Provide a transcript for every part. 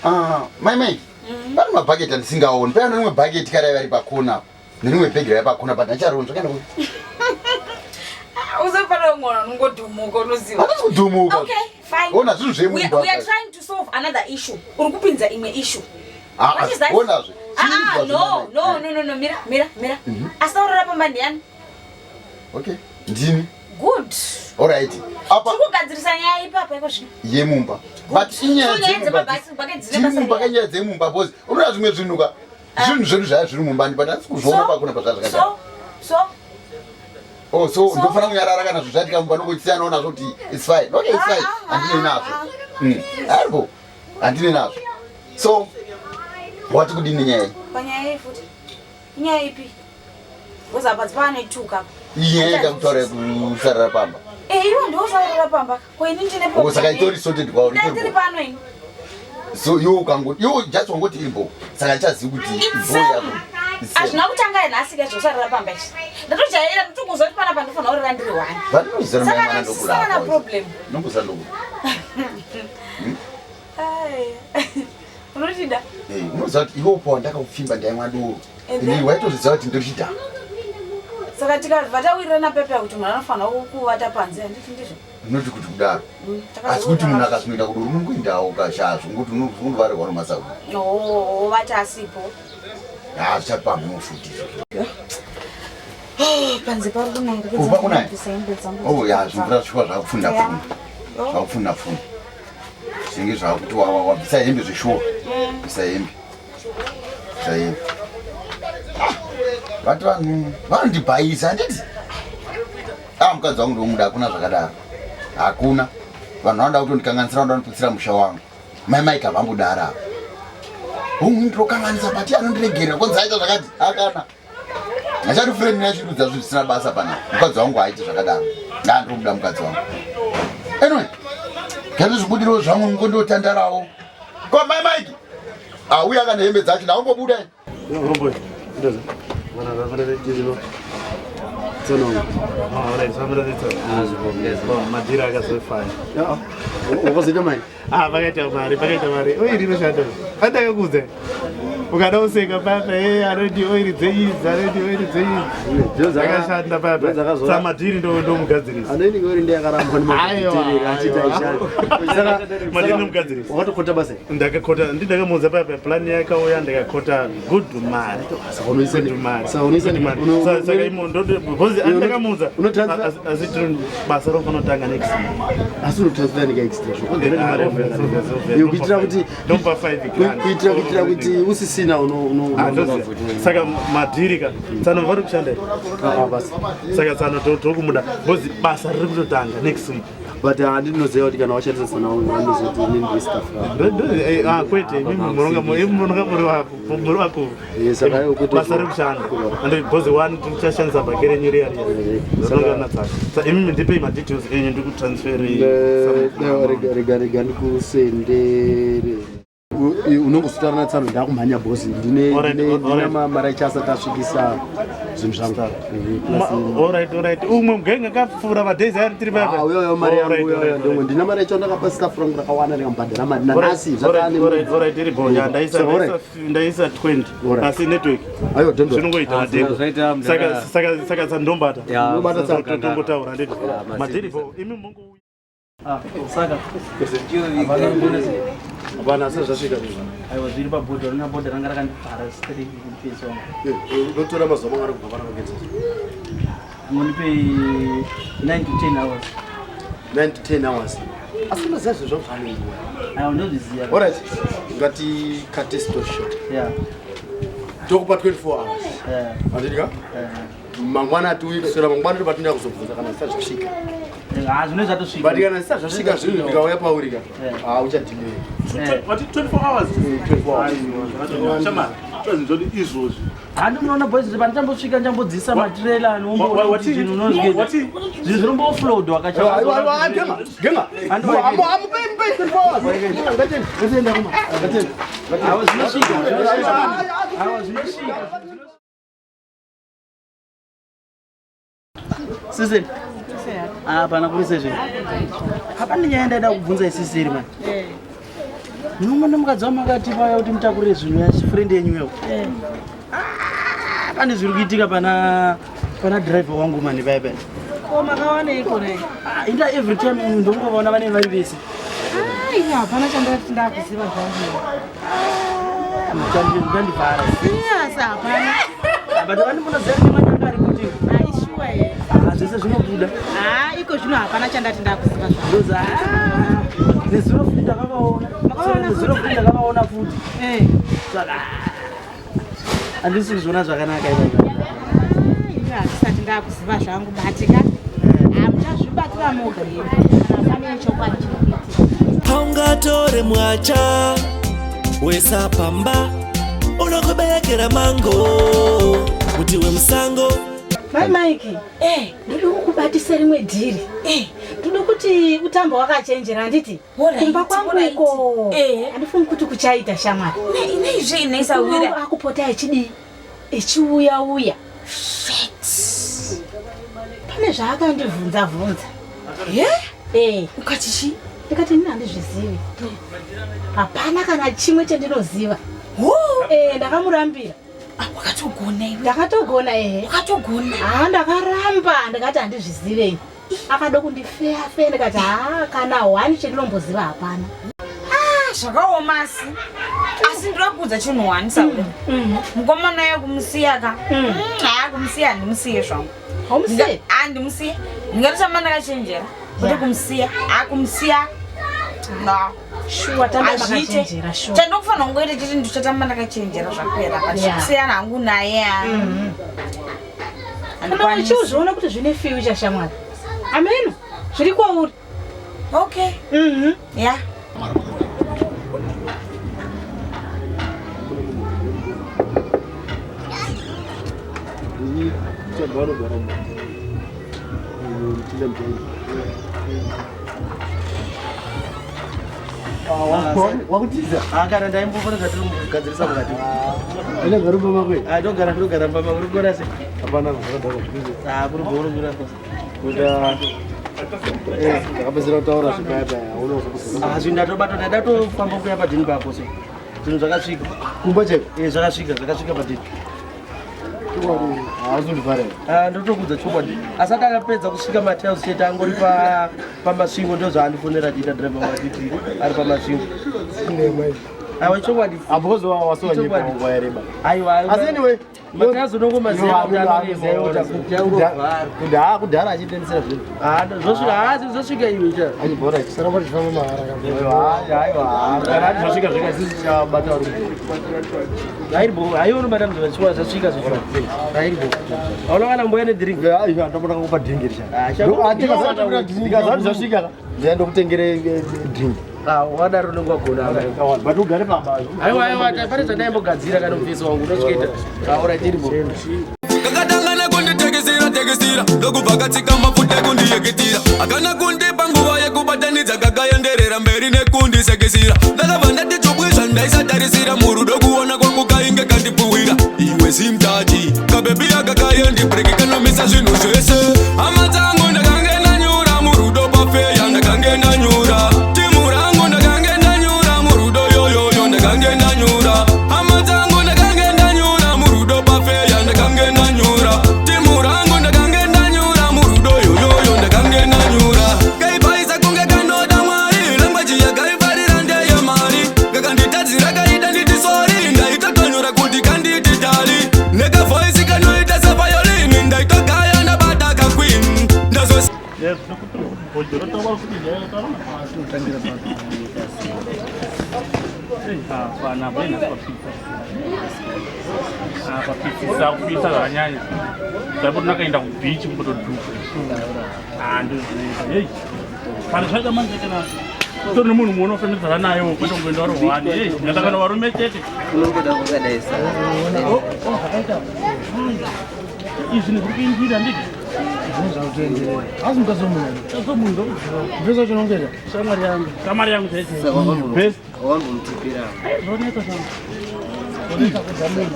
Ah, mai mai pane mabhaketi andisingaoni pane rimwe bhaketi karaiva ri pakona apo nerimwe bhegi raiva pakona but ndacharoni zvakaenda ku Usafana mwana unongodhumuka unoziva. handisi kudhumuka Okay, fine. ona zvinhu zvemumba We are trying to solve another issue. Uri kupinza imwe issue. Ah, What is that? onazve Ah, no, no, no, no, no, mira, mira, mira. Asaurira pamba ndiyani? Okay, ndini. Good. Alright. Apa Tiri kugadzirisa nyaya ipapa iko zvino. Yemumba. But inyaya dzemumba. Dzemumba kanyaya dzemumba because unoona zvimwe zvinhu ka. Ah. Zvinhu zvedu zvaya zviri mumba ndi but asi kuzviona pakuna pazvazvakadai. So, so Oh, so ndofana kunyarara kana zvinhu zvaitika mumba nongochisiyanawo nazvo kuti it's fine. Okay, it's fine. Ah, ah, Handine nazvo. Aripo. Handine nazvo. So wati kudini nyaya iyi? Panyaya iyi futi. Inyaya ipi? Because apa pane tuka. Inyaya yekutaura yekusarira pamba. Eh, iwe ndiwe usarira pamba. Ko ini ndine problem. Oh, saka itori sorted kwauri. Ndiri pano ini. So iwe ukango iwe just wangoti iripo. Saka ndichazivi kuti ibo yako. Hazvina kutanga nhasi ke zvokusarira pamba izvi. Ndatojaira nditokuziva kuti panapa ndofanira kurira ndiri one. Vandinoziva mai mwana ndokurapa. Saka problem. Ndokuziva ndokurapa. Unochida? Eh, unoziva kuti iwe upo ndakakupfimba ndaimwa doro. Ini waitozviziva kuti ndiri Saka tikabva tawirirana pepe kuti munhu anofanira kuvata panze handiti ndizvo? Unoti kuti kudaro. Asi kuti munhu akazinoenda kudoro unongoendawo kashazvo ngokuti unovarirwa nomasago. Oh, ovata asipo. Ah, zvichapamhewo futi izvozvo. Oh, panze pari kunaya. Kuba kunaya? Oh, ya, zvimvura zvishuwa zvakupfunda pfunda. Zvakupfunda pfunda. Zvinenge zvakuti wabvisa hembe zveshuwa. Bvisa hembe. Bvisa hembe. Ah, vati vanhu vanondibhaisa handiti? Ah, mukadzi wangu ndomuda hakuna zvakadaro. Hakuna. Vanhu vanoda kutondikanganisira vanoda kundiputsira musha wangu. Mai Mike havambodaro ava. Hongu ndinokanganisa but anondiregerera konzi aita zvakati akana. Achati friend yachirudza zvinhu zvisina basa pana. Mukadzi wangu haaiti zvakadaro. Ndaa ndinomuda mukadzi wangu. Anyway, ngati zvibudiro zvangu ngondotandarawo. Ko mai Mike. Auya kana hembe dzacho ndaungobuda. Homeboy. Ndoza. Vana vana vechizino. Tsono. Ah, alright, zvamira zitsono. Madhira akazofaya. Wakazoita mari? Ah, vakaita mari, vakaita mari. Oiri inoshanda. Andakakuudza. Ukada useka papa, eh, anoti oiri dzeidzi, anoti oiri dzeidzi. Dzakashanda papa. Sa madhiri ndo ndomugadzirisa. Anoini oiri ndiye akarambwa nematiriri achiita ishanda. Saka madhiri ndomugadzirisa. Wakatokota basa. Ndakakota, ndindakamuudza papa plan yakauya ndakakota good mari. Saka unoisa Good mari. Saka unoisa Good mari. Saka imo ndo because andakamuudza. Asi basa rofanira kutanga next month. Asi unotransfer neka extra kuitira kuti kuitira kuitira kuti usisina uno uno ah, saka madhiri ka tsano vari kushanda ah, ah, basa saka tsano tokumuda because basa riri kutotanga next week but handinoziva kuti kana washandisa tsano wangu vanozoti inini ndiri staff ravo kwete imimi munonga muri vakuru basa rekushanda and because one tichashandisa bhake renyu riya riya rinonga sa imimi ndipei madetails enyu ndikutransferi. Rega rega ndikusendere. Unongozotaura natsano ndakumhanya bosi ndine mari achasati asvikisa zvinhu zvangu. Alright, alright. Umwe mugenge akapfuura madays ari tiri papa. Ah, uyoyo mari yangu uyoyo ndongo ndina mari yacho ndakapa staff rangu rakawanda ndikamubhadhara mari nanhasi zvakane. Alright, alright, iri bho. Ndaisa ndaisa 20 asi network ayo don't zvinongoita ah, madeko saka saka saka sandombata ndombata saka tongotaura ndeti madhiri bo imi mongo. Ah, saka hapana asi zvasvika izvo. Aiwa, zviri pabhodha rina bhodha ranga rakandivhara straight kuface wangu. Unotora mazuva mangana kubva pana magetsi? Mundipe 9 to 10 hours. 9 to 10 hours. Asi unoziva zvinhu zvangu zvaanenguva. Aiwa, ndozviziva. Alright, ngati cut story short. Yeah. Tokupa 24 hours. Yeah. Handiti ka? Yeah. Mangwana atiuyi kuswera mangwana ndo patinoda kuzobvunza kana zvisati zvasvika. Ah, zvino zvatosvika. But kana zvisati zvasvika zvinhu ndikauya pauri ka. Ah, uchadelay. Wati 24 hours? 24 hours. Chama, zvoti izvozvi. Handi munoona boys kuti pandichambotsvika ndichambodzisa matirela zvinhu zvinomboofload wakachazvinosvika. Sisiri. Ah, pana kuri sezve. Hapana nyaya ndaida kubvunza isisiri man. Munomona mukadzi wamakati paya kuti mutakurire zvinhu yachifriend yenyu yo. Ah, pane zviri kuitika pana pana driver wangu mani paya paya. Ko makawaneiko naye? Ah, inda every time ndongovaona vanenge vari vese. Ah, ini hapana chandati ndakuziva zvangu. Muchandivhara. Serious hapana. But vani munoziva kuti manyanga ari kuti Aishuwa here. ah, zvese zvinobuda. Ah, iko zvino hapana chandati ndakuziva zvangu. Ndoza ah, nezuro futi ndakavaona. Makavaona Nezuro futi ndakavaona futi. Eh. Saka handisi kuzviona zvakanaka izvozvo. Ini handisati ndakuziva zvangu batika. Ah, muchazvibatira moga here. Kana pane chokwadi chinokuitika. Haungatore mwacha wesapamba unokuberekera mango kuti wemusango. Mai Mike, Eh, ndoda kukubatisa rimwe dhiri. eh, Ndoda kuti utambe wakachenjera handiti? Alright, Kumba kwangu alright. iko. Eh. Handifungi kuti kuchaita shamwari. Neizve ineisawira. Akupota echidii? Echiuya uya. Pane zvaakandibvunza vhunza. Ye? Eh, Ukati chii? ndikati ini handizvizivi. Hapana kana chimwe chendinoziva. Ho! Eh, ndakamurambira. Ah, wakatogona iwe. Ndakatogona ehe. Wakatogona. Haa ndakaramba ndikati handizvizivei. Akada kundifeya feya ndikati haa kana hwani chendinomboziva hapana. Ah, zvakaoma asi. Asi ndinoda kuudza chinhu wani Sawira. Mukomana uya kumusiya ka. Haa kumusiya handimusiye zvangu. Haumusiye? Handimusiye. Ndingatotamba ndakachenjera. Kwete kumusiya. Haa kumusiya. No. Shuwa tamba Hazviite. makachenjera shuwa. Chandinofanira kungoita chete ndichatamba ndakachenjera zvapera. But Yeah. kusiyana hangu naye. ah. Kana Handikwanisi. uchiuzviona kuti zvine future shamwari. Ameno zviri kwauri. Okay. Mhm. Yeah. Wakutiza. Ah, kana ndaimbofana zvatiri kugadzirisa mukati. Inogara mumba mako here? Ah, ndogara ndogara mumba mako. Uri kuona sei? Hapana, zvakadhakwa. Ah, kuri bho, uri kuona sei? Kuita ndakapedzera kutaura zvipaya paya hauna kuzokuziva. Ah, zvinhu ndatobatwa ndadatofamba kuya padhini papo so. Zvinhu zvakasvika. Kumba chaiko? Eh, zvakasvika, zvakasvika padhini. Chokwadi haasi kundivhara here? Ah, ndotokudza chokwadi. Asati akapedza kusvika matiles chete angori pa pamasvingo ndozvaandifonera achiita driver wangu achiti ari pamasvingo. Aiwa chokwadi. Ah, because wasowanyepa Chokwadi. nguva yareba. Aiwa. Asi anyway, matiles unongomaziva kuti anorema kudhara kudhara achitendesera zvinhu. Ah, zvosvika, ah, zvosvika iwe cha. Achibhora Saramba tichifamba mahara Aiwa, aiwa. Kana zvosvika zvega sisi tichabata varume. Hairibo, haiwa unobata muzvachikora zvasvika zvishuwa. Hairibo. Hauna kana mbuya nedrink. Aiwa, ndopona kupa drink iri Ah, cha. sha- Ndikazati zvasvika ka, ndiya ndokutengere drink. Ah, wadaro unenge wagona. But ugare pamba. Aiwa, aiwa, pane zvandaimbogadzira kana mufesi wangu unosvikaita. Taura chiripo. Kakatanga nekunditekesera tekesera ndokubva katsika mafuta ekundiyeketera akana kundipa nguva yekubatanidza kakaenderera mberi nekundisekesera ndakabva ndati chobwe zvandaisatarisira murudo kuona kwangu kainge kandipfuwira iwe simtachi kabebi aka kayendibreki kanomisa zvinhu zvese hama dzangu ndakange ndanyura murudo pafeya ndakange ndanyura timu rangu ndakange ndanyura murudo yoyoyo ndakange ndanyura hama dzangu ndakange ndanyura murudo pafeya ndakange ndanyura timu rangu ndakange ndanyura murudo yoyoyo ndakange ndanyura kaipaisa kunge kanoda mwari langwaji yakaifarira ndeyemari kakanditadzira kaida nditi sorry ndaitotonyora kuti kanditi dali nekavoisi kanoita sevayolini ndaitogaya ndabata kaqueen ndazo Hapana, bwana papisa. Ah, papisa kupisa zvakanyanya. Zvapo tinakaenda kubeach kumbotodhuka. Ah, ndozvinoita. Hey. Kana zvaita manje kana utori nemunhu mumwe unofemedzana naye kwete kungoenda uri one. Hey, ndakana varume chete. Unongoda kwakadai sa. Oh, oh, zvakaita. Izvi zviri kuinjira nditi. Asi mukadzi wemunhu. Mukadzi wemunhu ndokuziva. Mvesa chinongeza. Shamwari yangu. Shamwari yangu chaicho. Saka Best. wambomutipira. Zvonetsa shamwari. Zvonetsa kudza munhu.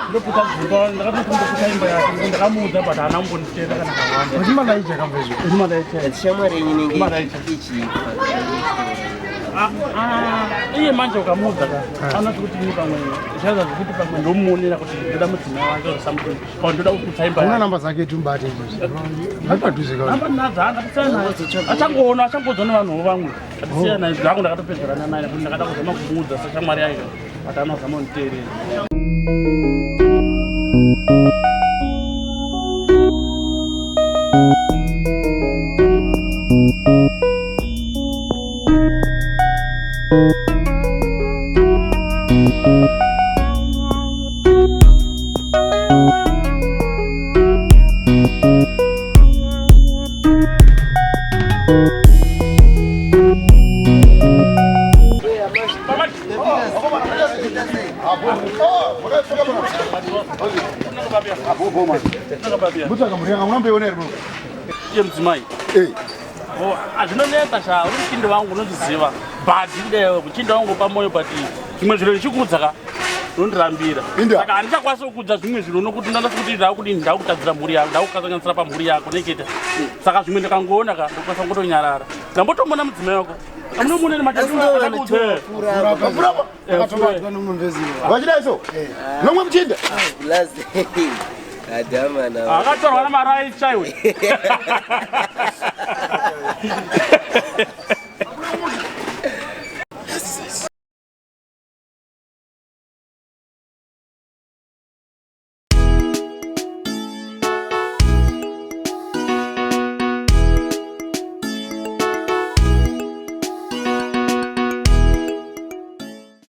Ndoputa dzimba, ndakatokumboputa imba yake, ndakamuudza but haana kumbonditenda kana kawanda. Uchimalaicha kamvezvo. Uchimalaicha. Shamwari yenyu inenge Malaicha. ichiipa. Ah, ah. Iye manje ukamuudza ka anoti kuti ini pamwe zvaza zvekuti pamwe ndomuonera kuti ndoda mudzimai wake or something or ndoda kuputsa imba Una yake. namba dzake tumubate izvozvi. Ngapadhuze ka. Namba ndinadzo handapitsana naye. Achangoona achangodzwa nevanhuwo vamwe. Atisiyana naye zvangu ndakatopedzerana naye nekuti ndakada kuzama kumuudza seshamwari yake but anozama kunditeerera. Mutsvaka mhuri yanga munomboiona here muno? Iye mudzimai. Oh, azvinonetsa sha uri muchinde wangu unondiziva but muchinde wangu pamoyo but zvimwe zviro ndichikuudza ka unondirambira saka handichakwanisi kukudza zvimwe zviro nokuti ndandasi kuti ndakudini ndakutadzira mhuri yako ndakukasanganisira pamhuri yako nechete saka zvimwe ndikangoona ka ndokwanisa kungotonyarara ndambotomona mudzimai wako amunomuona nemachakuudze Vachidai so? Nomwe muchinda? Adama na. Akatorwa namarai chaiwe.